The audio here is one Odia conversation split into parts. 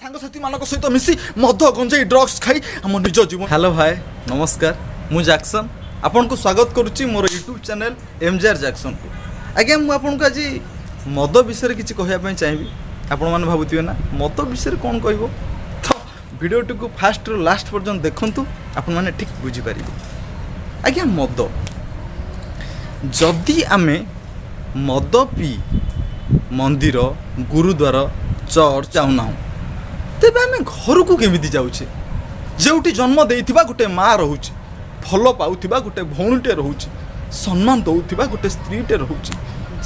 ସାଙ୍ଗସାଥିମାନଙ୍କ ସହିତ ମିଶି ମଦ, ଗଞ୍ଜେଇ, ଡ୍ରଗ୍ସ ଖାଇ ଆମ ନିଜ ଜୀବନ। ହ୍ୟାଲୋ ଭାଇ, ନମସ୍କାର। ମୁଁ ଜାକ୍ସନ୍, ଆପଣଙ୍କୁ ସ୍ୱାଗତ କରୁଛି ମୋର ୟୁଟ୍ୟୁବ୍ ଚ୍ୟାନେଲ୍ ଏମ୍ଜିଆର୍ ଜାକ୍ସନ୍କୁ। ଆଜ୍ଞା, ମୁଁ ଆପଣଙ୍କୁ ଆଜି ମଦ ବିଷୟରେ କିଛି କହିବା ପାଇଁ ଚାହିଁବି। ଆପଣମାନେ ଭାବୁଥିବେ ନା, ମଦ ବିଷୟରେ କ'ଣ କହିବ? ତ ଭିଡ଼ିଓଟିକୁ ଫାଷ୍ଟରୁ ଲାଷ୍ଟ ପର୍ଯ୍ୟନ୍ତ ଦେଖନ୍ତୁ, ଆପଣମାନେ ଠିକ୍ ବୁଝିପାରିବେ। ଆଜ୍ଞା, ମଦ, ଯଦି ଆମେ ମଦ ପିଇ ମନ୍ଦିର, ଗୁରୁଦ୍ୱାର, ଚର୍ଚ୍ଚ ଯାଉନାହୁଁ, ତେବେ ଆମେ ଘରକୁ କେମିତି ଯାଉଛେ, ଯେଉଁଠି ଜନ୍ମ ଦେଇଥିବା ଗୋଟେ ମା ରହୁଛି, ଭଲ ପାଉଥିବା ଗୋଟେ ଭଉଣୀଟେ ରହୁଛି, ସମ୍ମାନ ଦେଉଥିବା ଗୋଟେ ସ୍ତ୍ରୀଟେ ରହୁଛି,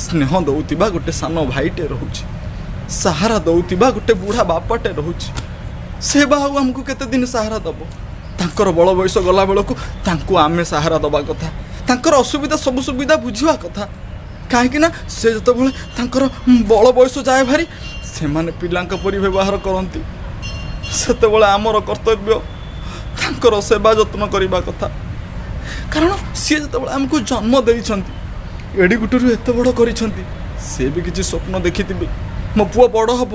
ସ୍ନେହ ଦେଉଥିବା ଗୋଟେ ସାନ ଭାଇଟେ ରହୁଛି, ସାହାରା ଦେଉଥିବା ଗୋଟେ ବୁଢ଼ା ବାପାଟେ ରହୁଛି? ସେ ବା ଆଉ ଆମକୁ କେତେ ଦିନ ସାହାରା ଦେବ? ତାଙ୍କର ବଳ ବୟସ ଗଲା ବେଳକୁ ତାଙ୍କୁ ଆମେ ସାହାରା ଦେବା କଥା, ତାଙ୍କର ଅସୁବିଧା ସବୁ ସୁବିଧା ବୁଝିବା କଥା। କାହିଁକି ନା ସେ ଯେତେବେଳେ ତାଙ୍କର ବଳ ବୟସ ଯାଏ ଭାରି, ସେମାନେ ପିଲାଙ୍କ ପରି ବ୍ୟବହାର କରନ୍ତି। ସେତେବେଳେ ଆମର କର୍ତ୍ତବ୍ୟ ତାଙ୍କର ସେବା ଯତ୍ନ କରିବା କଥା। କାରଣ ସିଏ ଯେତେବେଳେ ଆମକୁ ଜନ୍ମ ଦେଇଛନ୍ତି, ଏଡ଼ିଗୁଟରୁ ଏତେ ବଡ଼ କରିଛନ୍ତି, ସେ ବି କିଛି ସ୍ୱପ୍ନ ଦେଖିଥିବେ। ମୋ ପୁଅ ବଡ଼ ହେବ,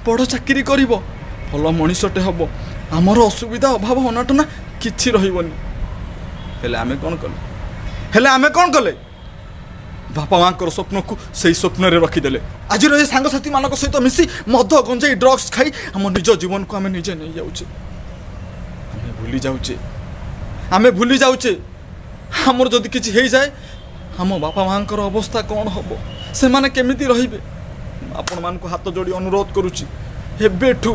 ବଡ଼ ଚାକିରି କରିବ, ଭଲ ମଣିଷଟେ ହେବ, ଆମର ଅସୁବିଧା, ଅଭାବ, ଅନାଟନା କିଛି ରହିବନି। ହେଲେ ଆମେ କ'ଣ କଲେ? ହେଲେ ଆମେ କ'ଣ କଲେ? ବାପା ମାଆଙ୍କର ସ୍ୱପ୍ନକୁ ସେଇ ସ୍ୱପ୍ନରେ ରଖିଦେଲେ। ଆଜିର ଏ ସାଙ୍ଗସାଥିମାନଙ୍କ ସହିତ ମିଶି ମଦ, ଗଞ୍ଜେଇ, ଡ୍ରଗ୍ସ ଖାଇ ଆମ ନିଜ ଜୀବନକୁ ଆମେ ନିଜେ ନେଇଯାଉଛେ। ଆମେ ଭୁଲି ଯାଉଛେ, ଆମେ ଭୁଲି ଯାଉଛେ, ଆମର ଯଦି କିଛି ହେଇଯାଏ, ଆମ ବାପା ମାଆଙ୍କର ଅବସ୍ଥା କ'ଣ ହେବ, ସେମାନେ କେମିତି ରହିବେ। ମୁଁ ଆପଣମାନଙ୍କୁ ହାତ ଯୋଡ଼ି ଅନୁରୋଧ କରୁଛି, ଏବେଠୁ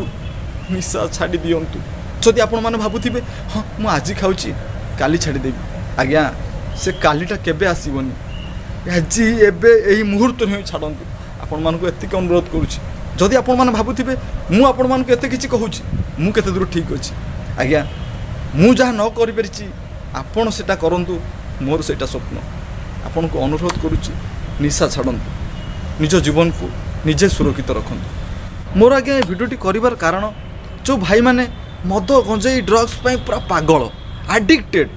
ନିଶା ଛାଡ଼ି ଦିଅନ୍ତୁ। ଯଦି ଆପଣମାନେ ଭାବୁଥିବେ, ହଁ, ମୁଁ ଆଜି ଖାଉଛି, କାଲି ଛାଡ଼ିଦେବି, ଆଜ୍ଞା, ସେ କାଲିଟା କେବେ ଆସିବନି। ଆଜି, ଏବେ, ଏଇ ମୁହୂର୍ତ୍ତରେ ହିଁ ଛାଡ଼ନ୍ତୁ। ଆପଣମାନଙ୍କୁ ଏତିକି ଅନୁରୋଧ କରୁଛି। ଯଦି ଆପଣମାନେ ଭାବୁଥିବେ, ମୁଁ ଆପଣମାନଙ୍କୁ ଏତେ କିଛି କହୁଛି, ମୁଁ କେତେ ଦୂର ଠିକ୍ ଅଛି, ଆଜ୍ଞା, ମୁଁ ଯାହା ନ କରିପାରିଛି, ଆପଣ ସେଇଟା କରନ୍ତୁ। ମୋର ସେଇଟା ସ୍ୱପ୍ନ। ଆପଣଙ୍କୁ ଅନୁରୋଧ କରୁଛି, ନିଶା ଛାଡ଼ନ୍ତୁ, ନିଜ ଜୀବନକୁ ନିଜେ ସୁରକ୍ଷିତ ରଖନ୍ତୁ। ମୋର ଆଜ୍ଞା ଏ ଭିଡ଼ିଓଟି କରିବାର କାରଣ, ଯେଉଁ ଭାଇମାନେ ମଦ, ଗଞ୍ଜେଇ, ଡ୍ରଗ୍ସ ପାଇଁ ପୁରା ପାଗଳ, ଆଡ଼ିକ୍ଟେଡ଼,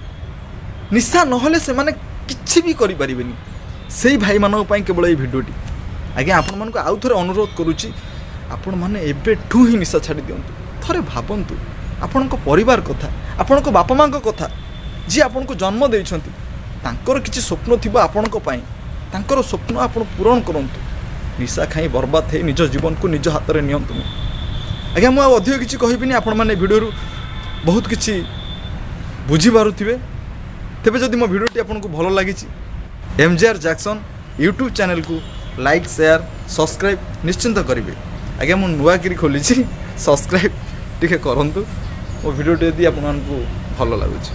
ନିଶା ନହେଲେ ସେମାନେ କିଛି ବି କରିପାରିବେନି, ସେଇ ଭାଇମାନଙ୍କ ପାଇଁ କେବଳ ଏଇ ଭିଡ଼ିଓଟି। ଆଜ୍ଞା, ଆପଣମାନଙ୍କୁ ଆଉ ଥରେ ଅନୁରୋଧ କରୁଛି, ଆପଣମାନେ ଏବେଠୁ ହିଁ ନିଶା ଛାଡ଼ି ଦିଅନ୍ତୁ। ଥରେ ଭାବନ୍ତୁ ଆପଣଙ୍କ ପରିବାର କଥା, ଆପଣଙ୍କ ବାପା ମାଆଙ୍କ କଥା, ଯିଏ ଆପଣଙ୍କୁ ଜନ୍ମ ଦେଇଛନ୍ତି। ତାଙ୍କର କିଛି ସ୍ୱପ୍ନ ଥିବ ଆପଣଙ୍କ ପାଇଁ। ତାଙ୍କର ସ୍ୱପ୍ନ ଆପଣ ପୂରଣ କରନ୍ତୁ। ନିଶା ଖାଇ ବର୍ବାଦ ହେଇ ନିଜ ଜୀବନକୁ ନିଜ ହାତରେ ନିଅନ୍ତୁନି। ଆଜ୍ଞା, ମୁଁ ଆଉ ଅଧିକ କିଛି କହିବିନି। ଆପଣମାନେ ଏ ଭିଡ଼ିଓରୁ ବହୁତ କିଛି ବୁଝିପାରୁଥିବେ। ତେବେ ଯଦି ମୋ ଭିଡ଼ିଓଟି ଆପଣଙ୍କୁ ଭଲ ଲାଗିଛି, ଏମ୍ଜିଆର୍ ଜାକ୍ସନ୍ ୟୁଟ୍ୟୁବ୍ ଚ୍ୟାନେଲକୁ ଲାଇକ୍, ସେୟାର, ସବସ୍କ୍ରାଇବ୍ ନିଶ୍ଚିନ୍ତ କରିବେ। ଆଜ୍ଞା, ମୁଁ ନୂଆକିରି ଖୋଲିଛି, ସବସ୍କ୍ରାଇବ୍ ଟିକେ କରନ୍ତୁ ମୋ ଭିଡ଼ିଓଟି ଯଦି ଆପଣମାନଙ୍କୁ ଭଲ ଲାଗୁଛି।